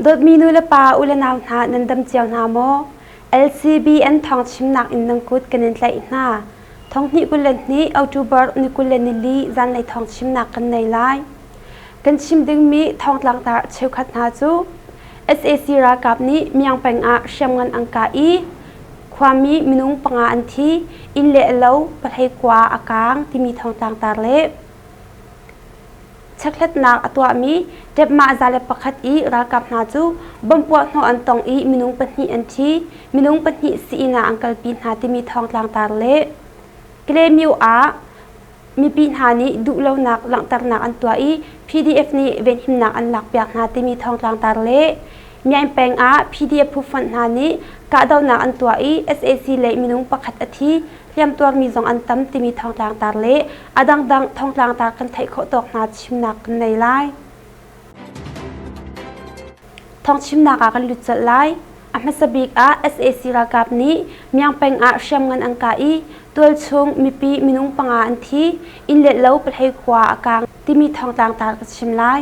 Dawtmi nu le pa u le nau hna nan dam cio hna maw? LCBN thawng chimnak in nan kut kan in tlaih hna. Thong hnih 22 October ni 24 zanlei thawng chimnak kan nei lai. Kan chim dingmi thawngtlangtar cheukhat hna cu sac ralkap nih Myaung peng ah hriamngan an kah i khuami minung panga an thi, inn le lo pahlei kua a kaang timi thawngtlangtar le chekhlatnak a tuahmi Tepmah 101 i ralkap hna cu bomb puahhnawh an tong i minung pahnih an thi, minung pahnih sii-inn ah an kalpi hna timi thawngtlangtar le Klemyu ah Mipi hna nih duhlonak langhternak an tuah i PDF nih venhimnak an lakpiak hna timi thawngtlangtar le Myaing peng ah PDF phufonh hna nih kahdohnak an tuah i sac lei minung pakhat a thi, hliamtuarmi zong an tam timi thawngtlangtar le a dangdang thawngtlangtar kan theih khawh tawk hna chimnak kan nei lai. Thawngchimnak ah kan lut colh lai. A hmasa bik ah sac ralkap nih Myaung peng ah hriamngan an kah i tualchung mipi minung panga an thi, inn le lo pahlei khua a kaang timi thawngtlang tar ka chim lai.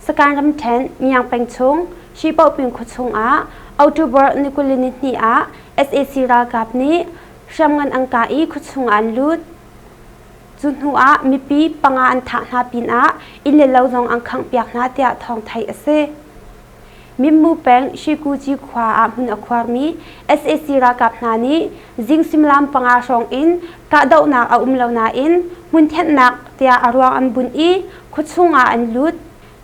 Sakan ramṭhen Myaung peng chung Shipauping khua chung ah October ni 22 ah sac ralkap nih hriamngan an kah i khuachung ah an lut. Cu hnu ah mipi panga an thah hna pinah inn le lo zong an khanghpiak hna tiah thawng theih a si. Mimmu peng Shikuji khua ah hmun a khuarmi sac ralkap hna nih zing suimilam panga hrawng in kahdohnak a um lo nain hmun thenhnak tiah a ruang an bunh i khuachung ah an lut.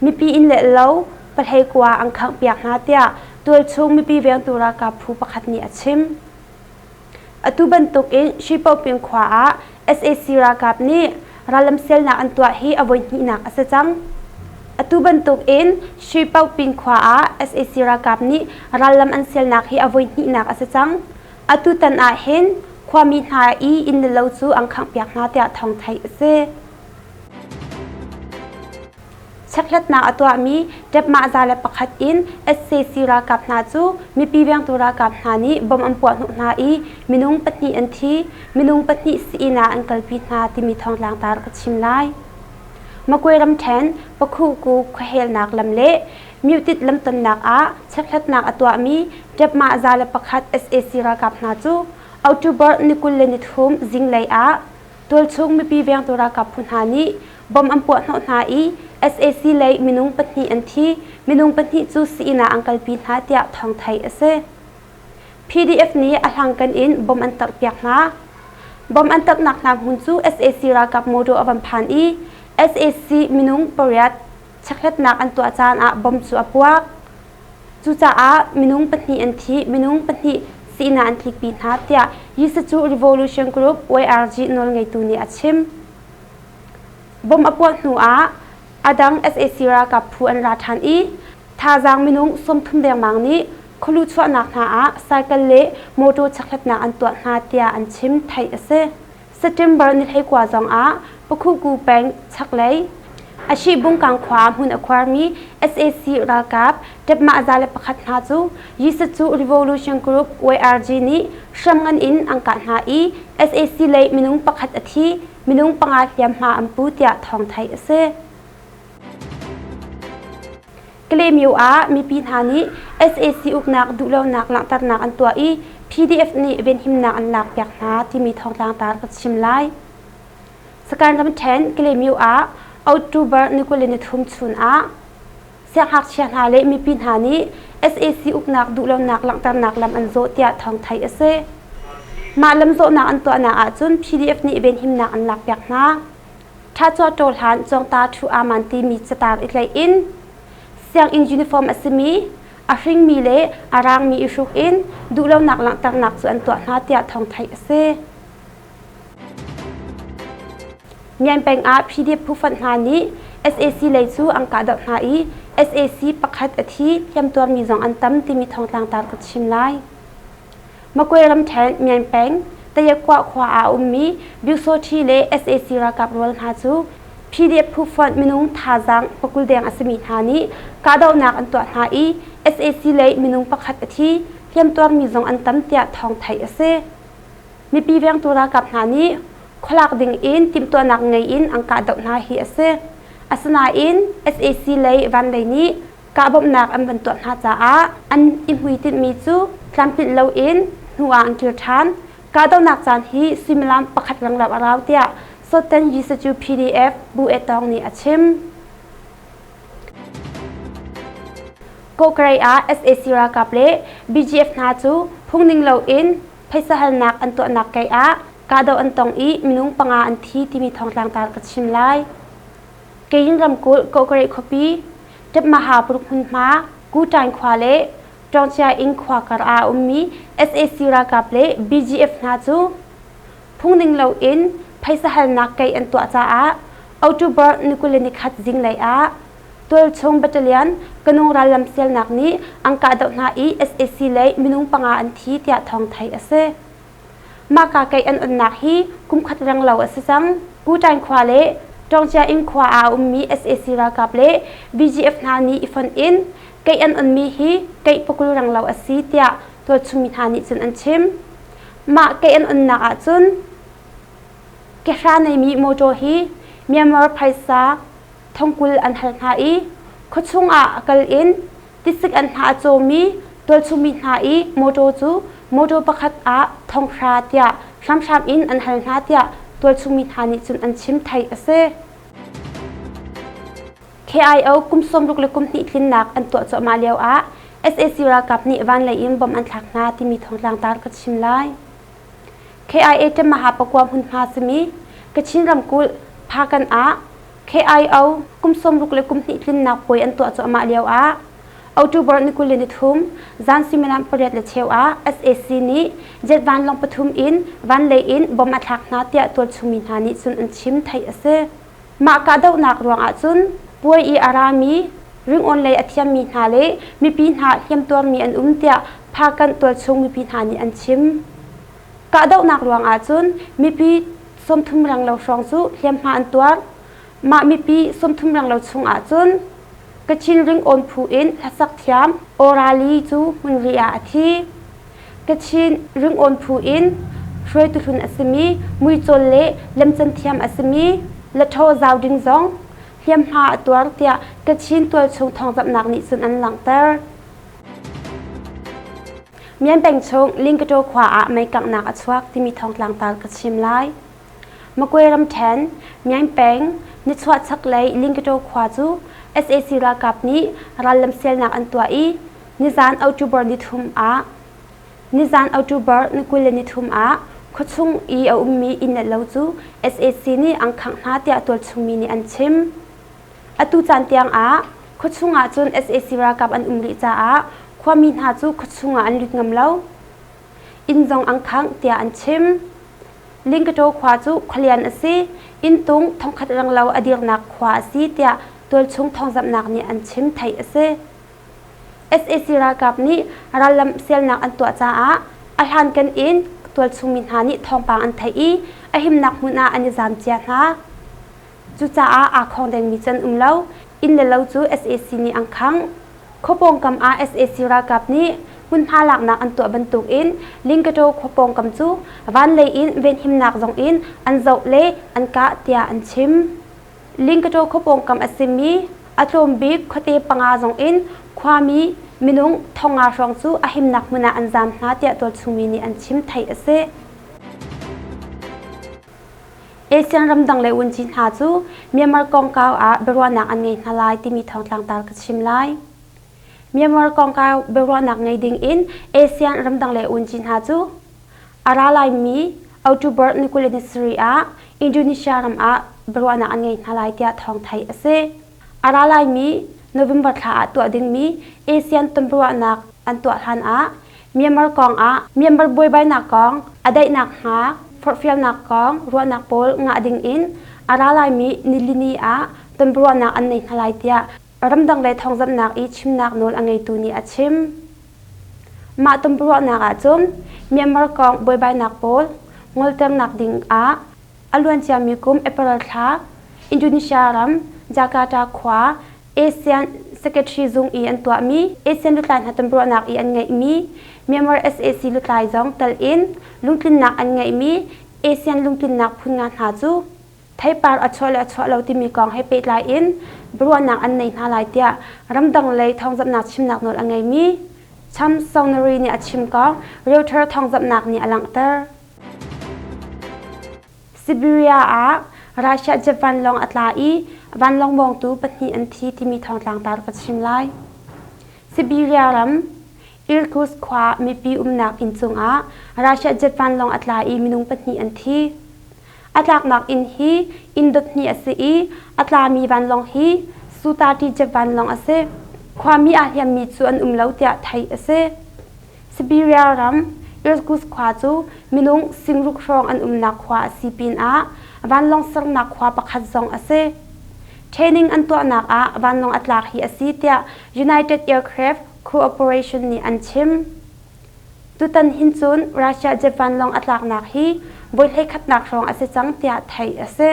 Mipi inn le lo pahlei kua an khanghpiak hna tiah tualchung mipi vengtu ralkap phu pakhat nih a chim. Atu bantukin Shipoping khua ah sac ralkap nih rallamsialnak an tuah hi a voihnihnak a si cang. Atu bantukin Shipoping khua ah sac ralkap nih rallam an sialnak hi a voihnihnak a si cang. Atu tan ah hin khuami hna i inn le lo cu an khanghpiak hna tiah thawng theih a si. Chekhlatnak a tuahmi Tepmah 101 in sac ralkap hna cu mipi vengtu ralkap hna nih bomb an puahhnawh hna i minung pahnih an thi, minung pahnih sii-inn ah an kalpi hna timi thawngtlang tar ka chim lai. Makwe ramṭhen Pakhuku khuahelnak lam le Myutit lamtonnak ah chekhlatnak a tuahmi Tepmah 101 sac ralkap hna cu October ni 23 zinglei ah Tualchung mipi vengtu ralkap phu hna nih bomb an puahhnawh hna i sac lei minung pahnih an thi, minung pahnih cu sii-inn ah an kalpi hna tiah thawng theih a si. PDF nih a hlangkan in bomb an tarhpiak hna. Bomb an tarhnak hna hmun cu sac ralkap motor a van phan i sac minung pariat chekhlatnak an tuah caan ah bomb cu a puak. Cucaah minung pahnih an thi, minung pahnih sii-inn ah an tlikpi hna, tiah Yisacu Revolution Group YRG nawlngeitu nih a chim. Bomb a puah hnu ah a dang sac ralkap phu an ra ṭhan i thazaang minung 30 dengmang nih khualu chuahnak hna ah cycle le motor chekhlatnak an tuah hna tiah an chim, theih a si. September ni 19 zong ah Pakhuku peng chaklei Ashibungkang khua hmun a khuarmi sac ralkap Tepmah 101 hna cu Yisacu Revolution Group YRG nih hriamngan in an kah hna i sac lei minung pakhat a thi, minung panga hliamhma an pu tiah thawng theih a si. Kalaymyo ah mipi hna nih sac uknak duhlonak langhternak an tuah i PDF nih venhimnak an lakpiak hna timi thawngtlang tar ka chim lai. Sakan ramṭhen Kalaymyo ah October ni 23 chun ah siangngakchia hna le mipi hna nih sac uknak duhlonak langhternak lam an zawh tiah thawng theih a si. Mah lamzawhnak an tuahnak ahcun PDF nih venhimnak an lakpiak hna. Ṭhachuah ṭawhlan cawngta ṭhu aaman timi catar i tlaih in sianginn uniform a simi a hringmi le a raangmi i hruk in duhlonak langhternak cu an tuah hna tiah thawng theih a si. Myan peng ah PDF phufonh hna nih sac lei cu an kahdoh hna i sac pakhat a thi, hliamtuarmi zong an tam timi thawngtlangtar ka chim lai. Makwe ramṭhen Myan peng Tayakuah khua ah a ummi Byusawṭhi le sac ralkap rual hna cu PDF phufonh minung thazaang pakul deng a simi hna nih kahdohnak an tuah hna i sac lei minung pakhat a thi, hliamtuarmi zong an tam tiah thawng theih a si. Mipi vengtu ralkap hna nih khualak ding in timhtuahnak ngei in an kahdoh hna hi a si. Asinain sac lei vanlei nih. Kahbawmhnak an van tuah hna caah an i hmuitinhmi cu tlamtlinh loin hnu ah an kir ṭhan. Kahdohnak caan hi suimilam pakhat renglo a rau tiah Sawten Yisacu PDF Bu Etawng nih a chim. Kawhkarei ah sac ralkap le BGF hna cu phungning loin phaisa halnak an tuahnak kei ah kahdoh an tong i minung panga an thi timi thawngtlang tar ka chim lai. Kayin ramkulh Kawhkarei khuapi Tepmaha paruk hmunhma Kuṭaing khua le Ṭawngcia inn khua kar ah a ummi sac ralkap le BGF hna cu phungning loin phaisa halnak kei an tuah caah October ni 21 zinglei ah tualchung battalion Kanung rallam sialnak nih an kahdoh hna i sac lei minung panga an thi tiah thawng theih a si. Mahka keih an onnak hi kumkhat renglo a si cang. Kuṭaing khua le Ṭawngcia inn khua ah a ummi sac ralkap le BGF hna nih i fonh in keih an onmi hi keih pakul renglo a si tiah tualchungmi hna nih cun an chim. Mah keih an onnak ahcun kehra neimi motor hi Myanmar phaisa thongkul an hal hna i khuachung ah a kal in tisik an hna a cawmi tualchungmi hna i mawṭaw cu mawṭaw pakhat ah thonghra tiah hramhram in an hal hna tiah tualchungmi hna nih cun an chim theih a si. KIO kum sawmruk le kum hnih tlinnak an tuah cuahmah lio ah sac ralkap nih vanlei in bom an thlak hna timi thawngtlang tar ka chim lai. KIA Temaha pakua hmunhma simi Kachin ramkulh Phakan ah KIO kum sawmruk le kum hnih tlinnak puai an tuah cuahmah lio ah October ni 23 zan suimilam pariat le cheu ah sac nih jet vanlawng pathum in vanlei in bom a thlak hna tiah tualchungmi hna nih cun an chim theih a si. Mah kahdohnak ruangah cun puai i a rami ringawn lei a thiammi hna le mipi hna hliamtuarmi an um tiah Phakanh tualchung mipi hna nih an chim. Kahdohnak ruangah cun mipi 30 renglo hrawng cu hliamhma an tuar. Mah mipi 30 renglo chungah cun Kachin ringawn phu in hlasak thiam Orali cu hmunri ah a thi. Kachin ringawn phu in hruaitu hlun a simi muicawl le lemcan thiam a simi Latho Zau Ding zong hliamhma a tuar tiah Kachin tualchung thawngzamhnak nih cun an langhter. Myan peng chung Lingkataw khua ah mei kanghnak a chuak timi thawngtlang tar ka chim lai. Magway ramṭhen, Myan peng, nichuah chaklei Lingkataw khua cu sac ralkap nih rallam sialnak an tuah i nizan October nithum ah nizan October ni 23 ah khuachung i a ummi inn le lo cu sac nih an khangh hna tiah tualchungmi nih an chim. Atu caan tiang ah khuachung ah cun sac ralkap an um rih caah khuami hna cu khuachung ah an lut ngam lo. Inn zong an khangh tiah an chim. Lingkataw khua cu khualian a si, inntung thongkhat renglo a dirnak khua a si tiah tualchung thawngzamhnak nih an chim theih a si. Sac ralkap nih rallam sialnak an tuah caah a hlankan in tualchungmi hna nih thawngpang an theih i a himnak hmun ah an i zaam cia hna. Cucaah aa khong dengmi cu an um lo. Inn le lo cu sac nih an khangh. Khua pawngkam ah sac ralkap nih hmunhma laknak an tuah bantukin Lingkataw khua pawngkam cu vanlei in venhimnak zong in an zoh le an kah tiah an chim. Lingkataw khua pawngkam a simi a tlawm bik khuate panga zong in khuami minung thonga hrawng cu a himnak hmun ah an zaam hna tiah tualchungmi nih an chim theih a si. ASEAN ramdang le vunci hna cu Myanmar kongkau ah biaruahnak an ngei hna lai timi thawngtlang tar ka chim lai. Myanmar kongkau biaruahnak ngei ding in ASEAN ramdang le vunci hna cu a ra laimi October ni 27 ah Indonesia ram ah biaruahnak an ngei hna lai tiah thawng theih a si. A ra laimi November thla ah tuah dingmi ASEAN tonbiaruahnak an tuah hlan ah Myanmar kong ah Myanmar buaibainak kong a daihnak hnga forhfialnak kong ruahnak pawl ngah ding in a ra laimi nilini ah tonbiaruahnak an nei hna lai tiah ramdang lei thawngzamhnak i chimnak nawl a ngeitu nih a chim. Mah tonbiaruahnak ahcun Myanmar kong buaibainak pawl ngolternak ding ah a luanciami kum April thla Indonesia ram Jakarta khua ASEAN Secretary zung i an tuahmi ASEAN lutlai hna tonbiaruahnak i an ngeihmi Myanmar sac lutlai zong tel in lungtlinnak an ngeihmi ASEAN lungtlinnak phun nga hna cu. Theipar a chuah le a chuah lo timi kong he pehtlai in biaruahnak an nei hna lai tiah ramdang lei thawngzamhnak chimnak nawl a ngeimi Cham Sonary nih a chim kong Reuters thawngzamhnak nih a langhter. Siberia ah Russia jet vanlawng a tla i vanlawng mawngtu pahnih an thi timi thawngtlang tar ka chim lai. Siberia ram Irkutsk khua mipi umnak inn cungah Russia jet vanlawng a tla i minung pahnih an thi. A tlaknak inn hi inn dot hnih a si i a tlami vanlawng hi Su-30 jet vanlawng a si. Khuami aa hliammi cu an um lo tiah theih a si. Siberia ram Irkutsk khua cu minung singruk hrawng an umnak khua a si pinah vanlawng sernak khua pakhat zong a si. Training an tuahnak ah vanlawng a tlak hi a si tiah United Aircraft Cooperation nih an chim. Tutan hin cun Russia jet vanlawng a tlaknak hi voi hleikhatnak hrawng a si cang tiah theih a si.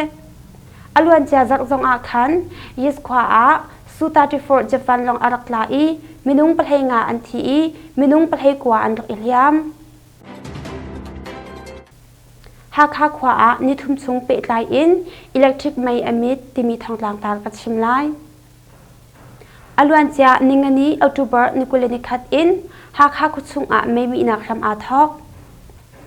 A luancia zarh zong ah khan Yis khua ah Su-34 jet vanlawng a rak tla i minung pahlei nga an thi i minung pahlei kua an rak i hliam. Hakha khua ah nithum chung pehtlai in electric mei a mit timi thawngtlang tar ka chim lai. A luancia ningani October ni 21 in Hakha khuachung ah mei mihnak hram aa thawk.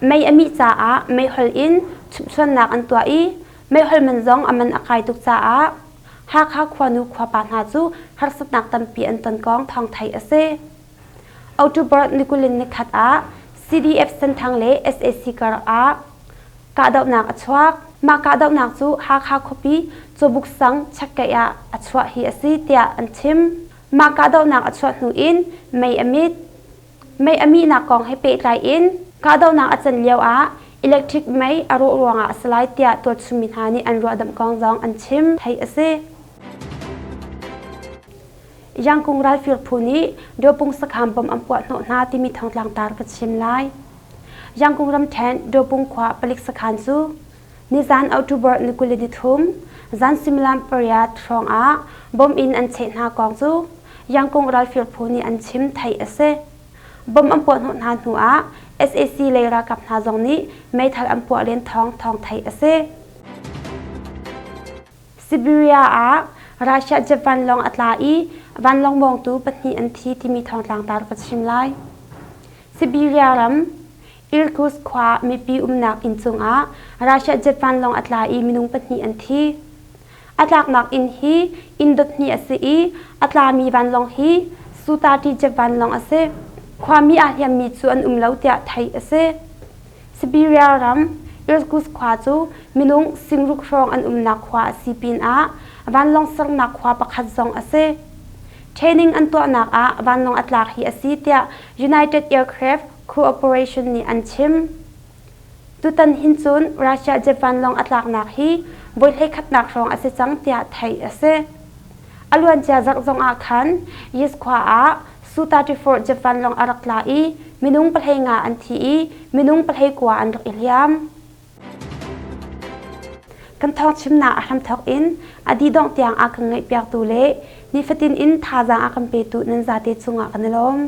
Mei a mih caah meihol in chumhchuannak an tuah i meihol man zong a man a kai tuk caah Hakha khuanu khuapa hna cu harsatnak tampi an ton kong thawng theih a si. October ni 21 ah CDF Senthang le sac kar ah kahdohnak a chuak. Mah kahdohnak cu Hakha khuapi Cawbuk sang chekkeih ah a chuah hi a si tiah an chim. Mah kahdohnak a chuah hnu in mei a mit. Mei a mihnak kong he pehtlai in kahdohnak a can lio ah electric mei a rawh ruangah a si lai tiah tualchungmi hna nih an ruahdamh kong zong an chim. Theih a si. Yangkung ralfir phu nih Dawpung sakhan bom an puah hnawh hna timi thawngtlang tar ka chim lai. Yangkung ramṭhen Dawpung khua palik sakhan cu nizan October ni 23 zan suimilam pariat hrawng ah bom in an cheh hna kong cu Yangkung ralfir phu nih an chim theih a si. Bom an puah hnawh hna hnu ah sac lei ralkap hna zong nih meithal an puah len thawng thawng theih a si. Siberia ah Russia jet vanlawng a tla i vanlawng mawngtu pahnih an thi timi thawngtlang tar ka chim lai. Siberia ram Irkutsk khua mipi umnak inn cungah Russia jet vanlawng a tla i minung pahnih an thi. A tlaknak inn hi inn dot hnih a si i a tlami vanlawng hi Su-30 jet vanlawng a si. Khuami aa hliammi cu an um lo tiah theih a si. Siberia ram Irkutsk khua cu minung singruk hrawng an umnak khua a si pinah vanlawng sernak khua pakhat zong a si. Training an tuahnak ah vanlawng a tlak hi a si tiah United Aircraft Cooperation nih an chim. Tutan hin cun Russia jet vanlawng a tlaknak hi voi hleikhatnak hrawng a si cang tiah theih a si. A luancia zarh zong ah khan Yis khua ah Su-34 jet vanlawng a rak tla i minung pahlei nga an thi i minung pahlei kua an rak i hliam. Kan thawngchimnak a hramthawk in a dihdongh tiang a kan ngaihpiaktu le nifatin in thazaang a kan petu nan zate cungah kan i lawm.